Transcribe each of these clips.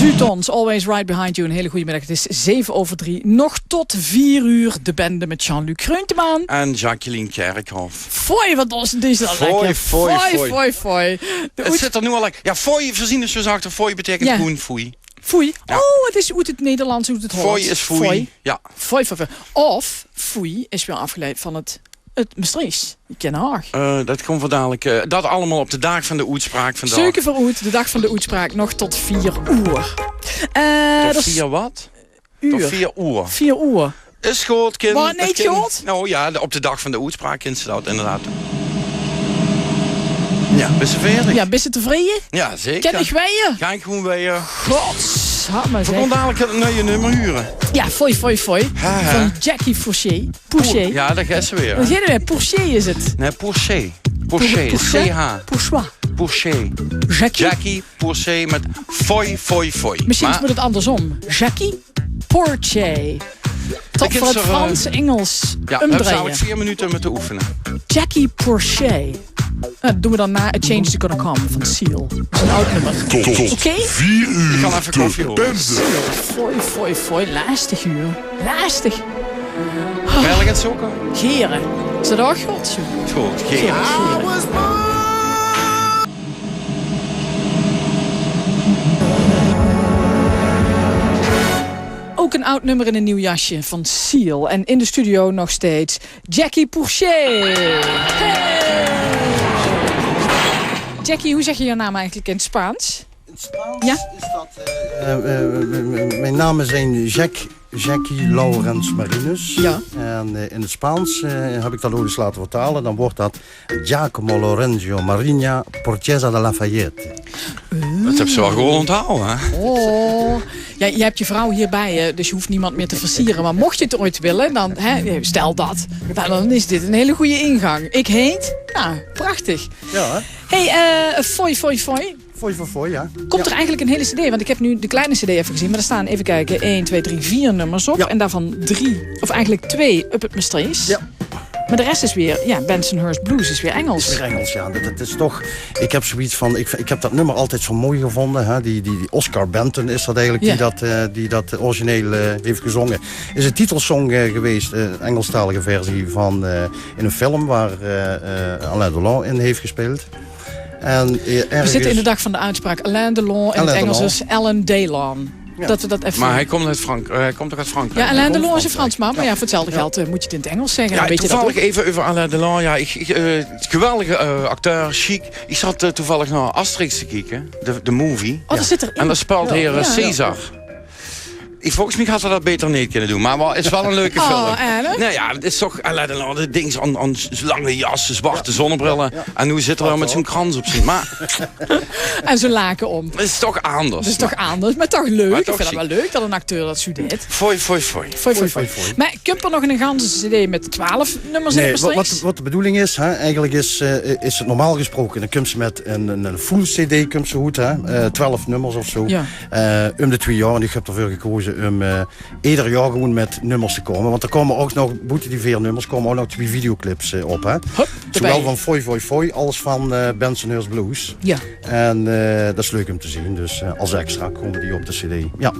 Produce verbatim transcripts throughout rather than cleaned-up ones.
Dutons, Always Right Behind You. Een hele goede middag. Het is zeven over drie. Nog tot vier uur de bende met Jean-Luc Greuntema. En Jacqueline Kerkhoff. Foei, wat was deze al lekker. Foei, foei, foei. Het zit er nu al lekker. Ja, foei, verzin is zo zachter. Foei betekent gewoon foei. Foei. Ja. Oh, het is oet het Nederlands, oet het Hollands. Foei is foei. Ja. Foei, foei, foei. Of foei is weer afgeleid van het, het Mestreechs. Ik ken haar. Eh, dat komt wel dadelijk. Eh, dat allemaal op de dag van de oetspraak vandaag. Zeuke veur oet, de dag van de oetspraak, nog tot vier uur. Eh, tot vier wat? Tot vier oer. Vier oer. Is good, kind. Wat, neet good? Nou ja, de- op de dag van de oetspraak kint ze dat inderdaad. Ja, bist se veerdig? Ja, bist se tevreje? Ja, zeker. Ken ich weer? Gaon ich gewoon weer. Godsamme zeg. We gaan dadelijk een nieuw nummer huren. Ja, foei, foei, foei. Van Jackie Pourchet. Pourchet. Ja, daar gaat ze weer. Wat is het weer? Pourchet is het. Nee, Pourchet. Pourchet. Pourchet. C H. Pourchet. Pourchet. Jackie. Jackie Pourchet met foei, foei, foei. Misschien moet het andersom. Jackie Pourchet. Toch voor het Frans-Engels. Ja, we hebben dadelijk vier minuten om het te oefenen. Jackie Pourchet. Dat doen we dan na A Change Is Gonna Come van Seal. Dat is een oud nummer. Oké? Tot vier uur. Ik ga even koffie halen. Seal. Foei, foei, foei. Lastig uur. Lastig. Melk en suiker? Gere. Is dat ook goed? Goed, gere. Ook een oud nummer in een nieuw jasje van Seal. En in de studio nog steeds Jackie Pourchet. Hey! Jackie, hoe zeg je je naam eigenlijk in het Spaans? In het Spaans is dat... Eh, eh, mijn namen zijn Jack, Jackie Laurens Marinus. Ja. En eh, in het Spaans eh, heb ik dat ook eens laten vertalen. Dan wordt dat Giacomo Lorenzo Marina Porcesa de Lafayette. Dat hebben ze wel gewoon onthouden, hè? Oh. Ja, je hebt je vrouw hierbij, hè, dus je hoeft niemand meer te versieren. Maar mocht je het ooit willen, dan, hè, stel dat. Nou, dan is dit een hele goede ingang. Ik heet... Nou, prachtig. Ja, hè? Hey, eh, foei, foei, foei. Foei, foei, foei, ja. Komt er eigenlijk een hele cd? Want ik heb nu de kleine cd even gezien. Maar er staan, even kijken, één, twee, drie, vier nummers op. Ja. En daarvan drie, of eigenlijk twee, op het Mestreechs. Ja. Maar de rest is weer, ja, Bensonhurst Blues is weer Engels. Is weer Engels, ja. Dat, dat is toch, ik heb zoiets van, ik, ik heb dat nummer altijd zo mooi gevonden. Hè? Die, die, die Oscar Benton is dat eigenlijk, die, dat, eh, die dat origineel eh, heeft gezongen. Is een titelsong eh, geweest, eh, een Engelstalige versie van, eh, in een film waar eh, eh, Alain Delon in heeft gespeeld. En, eh, ergens... We zitten in de dag van de uitspraak. Alain Delon, in het Engels is Alan Delon. Ja. Dat we dat even... Maar hij komt uit Frank-, eh, hij komt toch uit Frankrijk? Ja, Alain Delon is een Fransman, maar ja, voor hetzelfde geld eh, moet je het in het Engels zeggen. Ja, dan weet je dat toevallig ook. Even over Alain Delon. Ja, ik, ik, eh, geweldige eh, acteur, chic. Ik zat eh, toevallig naar Asterix te kijken, de, de movie. Oh, daar zit er in. En daar speelt hier eh, César. Ik, volgens mij had ze dat beter niet kunnen doen, maar wel, is wel een leuke film. Oh, en, hè? Nou ja, het is toch Alain Delon, dat ding aan, aan lange jas, zwarte zonnebril. En nu zit er wel met zo'n krans op zijn... Maar En zo'n laken om. Het is toch anders. Dat is toch anders, maar toch leuk. Ik vind het wel leuk dat een acteur dat studeert. Foei, foei, foei. Foei, foei, foei. Maar kump er nog een ganse cd met twaalf nummers in? Nee, wat, wat, wat de bedoeling is, hè, eigenlijk is, eh, is het normaal gesproken, dan komt ze met een, een, een full cd, komt ze goed, hè, eh, twaalf nummers of zo. Ja. Eh, om de twee jaar. En ik heb ervoor gekozen om eh, ieder jaar gewoon met nummers te komen. Want er komen ook nog, boete die vier nummers, komen ook nog twee videoclips eh, op, hè. Hup, erbij. Zowel van Foei, foei, foei als van eh Bensonhurst Blues. Ja. En eh, dat is leuk om te zien. Dus eh, als extra komen die op de cd. Ja.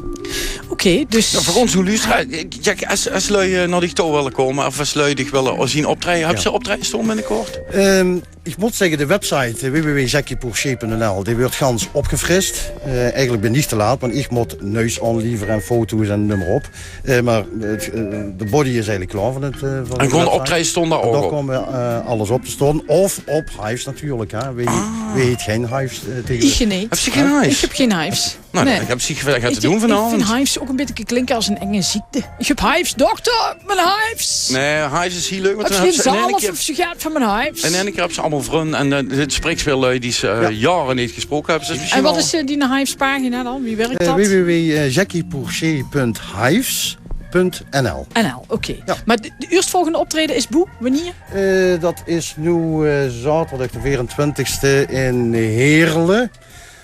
Oké, dus... Nou, voor ons, hoe luisteren... Jack, als, als lui eh, naar dich toe willen komen, of als lui dich willen zien optreden, hebben ze optreden staan binnenkort? Ehm, ik moet zeggen, de website eh, w w w jackie pourchet punt n l, die wordt gans opgefrist. Eh, eigenlijk ben ik te laat, want ik moet nuis aanleveren en foto's en noem maar op. Eh, maar het, eh, de body is eigenlijk klaar van het eh, van de website. En gewoon optreden stond daar ook op? Daar komen eh, alles op te staan. Of op Hives natuurlijk, hè. Wie, wie heet geen Hives eh, tegenwoordig? Ik niet. Heb je geen Hives? Ik heb geen Hives. Nou, nee. Ik heb ziek gewerkt te doen vanavond. Ik vind hives ook een beetje klinken als een enge ziekte. Ik heb hives, dokter, mijn hives. Nee, hives is heel leuk. Heb je geen zalf of sigaret van mijn hives? En in één keer hebben ze allemaal vrienden en eh, dit spreekt veel lui die ze eh, jaren niet gesproken hebben. Dus misschien... En wat is eh, die hives pagina dan? Wie werkt dat? W w w jackie pourchet punt hives punt n l. N L, oké. Ja. Maar de, de eerstvolgende optreden is boe? Wanneer? Eh, dat is nu eh, zaterdag de vierentwintigste in Heerlen.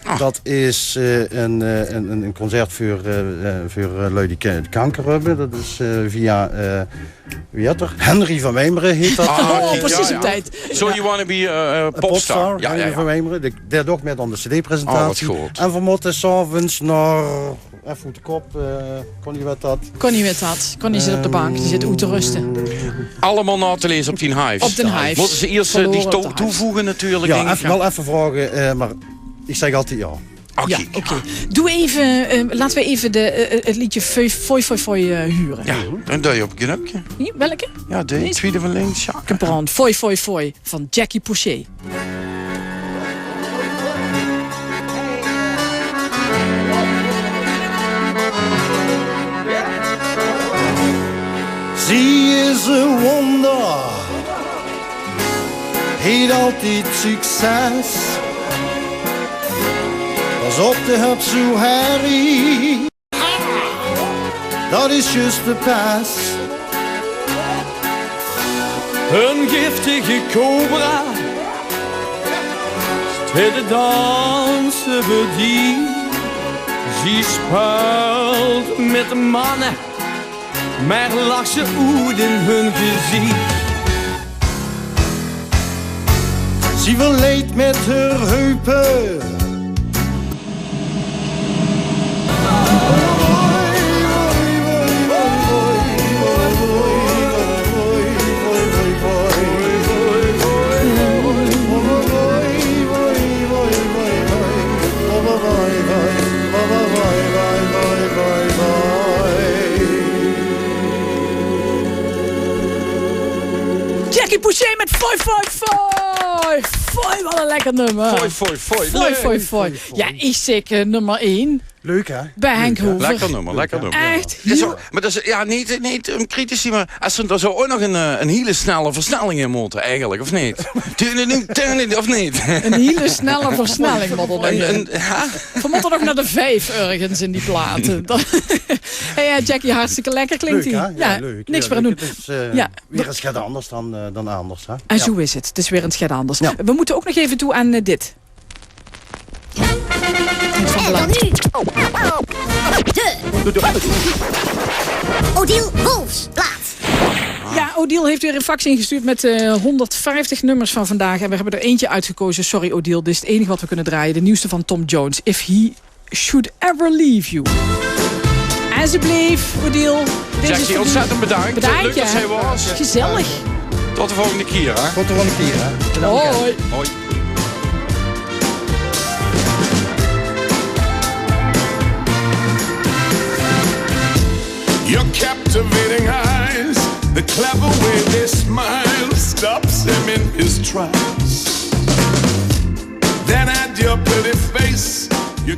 Ah. Dat is eh, een, eh, een, een- een concert veur, eh, eh, veur eh, lui die ke- kanker höbbe. Dat is eh, via, eh, wie heet 'r? Henry van Wijmeren heet dat. Ah, oh, precies op tijd. So you wanna be a, a popstar? Popstar, ja, Henry van Wijmeren. Die, die doog mit aan de cd-presentatie. Oh, wat good. En veer mótte 's aoves nao, effe oet de kop, eh, Connie weet dat. Connie weet dat. Connie zit op de bank, die zit oet te ruste. Allemaol nao te leze op dien Hives. Op dien Hives. Mótte ze iers eh, die toe- toevoege natuurlik, dink ik. Ja, effe, wel effe vraoge, eh, maar ik zeg altied ja. Oké. Ja, oké. Doe even, eh, laten we even de, eh, het liedje Foei Foei Foei eh, huren. Ja, en duij op het knöpke. Hier, welke? Ja, de tweede van links. Ja. Comprendre. Foei Foei Foei van Jackie Pouchet. Zie is een wonder. Heet altied succes. Pas op, de hebt zoe herrie. Dat is juist de pest. Een giftige cobra. Te de dansen we die. Zie speelt met de mannen. Maar lach ze oet in hun gezicht. Zie verleidt met haar heupen. Jackie Pouchet met Foei Foei Foei. Foei, wat een lekker nummer. Foei, foei, foei. Foei, foei, foei. Ja, ik zeg eh, nummer één. Leuk, hè? Bij Henk Hoover. Lekker nummer, lekker nummer. Echt heel... Maar dat is, ja, niet, niet om kritisch te zijn, maar als ze er zo ook nog een, eh, een hele snelle versnelling in moeten, eigenlijk, of niet? Tuurlijk, tuurlijk, of niet? Een hele snelle versnelling mót er nog in. Een, een, ja? We moeten nog naar de vijf ergens in die platen. Dan- Hey, eh, Jackie, hartstikke lekker klinkt die. Leuk, hè? Ja, leuk. Niks meer aan doen. Het is eh, weer eens get anders dan, eh, dan anders, hè? En zo is het. Het is weer eens get anders. Ja. We moeten ook nog even toe aan eh, dit. En dan nu. De Odile Wolfsplaat. Ja, Odile heeft weer een fax ingestuurd met eh, honderdvijftig nummers van vandaag. En we hebben er eentje uitgekozen. Sorry, Odile, dit is het enige wat we kunnen draaien. De nieuwste van Tom Jones. If He Should Ever Leave You. Alsjeblieft, Odile. Jackie, ontzettend bedankt. Leuk dat je er was. Gezellig. Tot de volgende keer, hè? Tot de volgende keer, hè? Bedankt. Hoi. Hoi. Your captivating eyes, the clever way they smile, stops him in his tracks. Then add your pretty